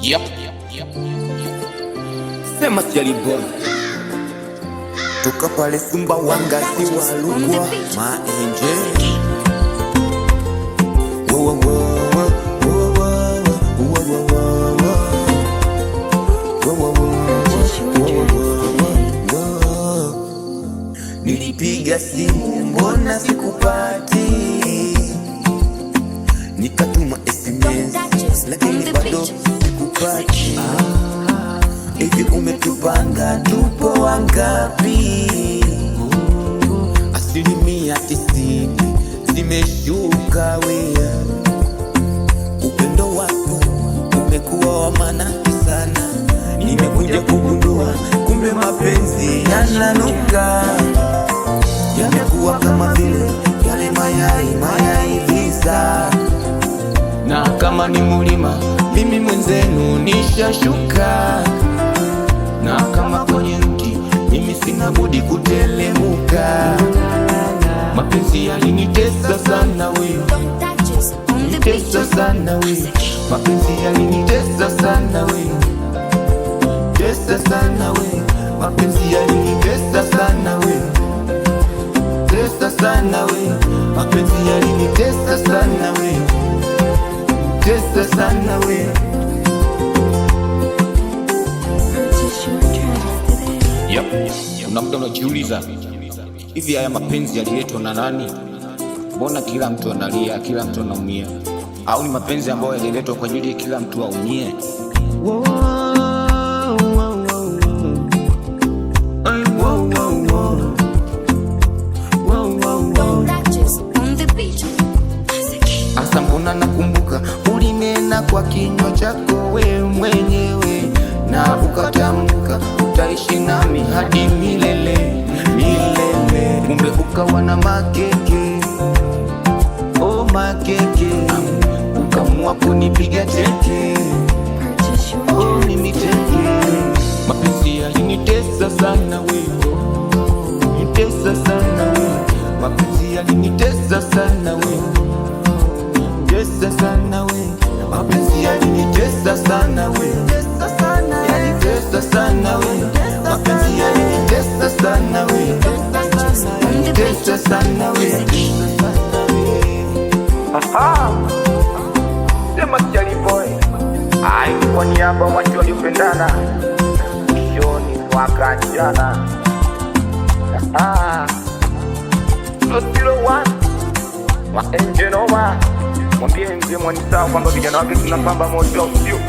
Yep. Sema sijalibona Toka pale Sumbawanga si walukwa maenje. Wo, wo, wo, wo, wo, wo, wo, wo, wo. Wo, wo, wo, wo, wo, wo, wo. Nilipiga simu mbona sikupati, nikatuma SMS lakini bado sikupati. Hivi umetupanga tupo wangapi? 90% zimeshuka wea, upendo wako umekuwa wa maana sana. Nimekuja kugundua kumbe mapenzi yananuka, yamekuwa kama vile yale mayai mayai visa, na kama ni mulima mimi mwenzenu nishashuka, na kama kwenye mti mimi sina budi kutelemuka. Mapenzi yalinitesa sana we, nitesa sana we, mapenzi yalinitesa sana we, tesa sana we, mapenzi yalinitesa sana we, tesa sana we, mapenzi yalinitesa sana we, tesa sana we. Purchase your tracks today. Yep. Kuna muda unajiuliza hivi haya mapenzi yaliletwa na nani? Mbona kila mtu analia, kila mtu anaumia? Au ni mapenzi ambayo yaliletwa kwa ajili ya kila mtu aumie? Wo, wo, wo, wo. Ay, wo, wo, wo. Wo, wo, wo. Asa mbona nakumbuka ulinena kwa kinywa chako we mwenyewe, na ukatamka utaishi nami hadi milele milele. Kumbe ukawa na makeke, oh makeke, ukamua kunipiga teke, Purchase your oh tracks mimi today. teke. Mapenzi yalinitesa sana we, nitesa sana we, mapenzi yalinitesa sana we, tesa sana we, mapenzi yalinitesa sana we, yalinitesa sana we, mapenzi yalinitesa sana we, tesa sana we. Sema Charlie Boy. Ai, kwa niaba watu waliopendana mwishoni wakaachana. Ah, 001 Maenje noma, mwambie mzee Mwanisao kwamba vijana wake tunapamba moto, sio?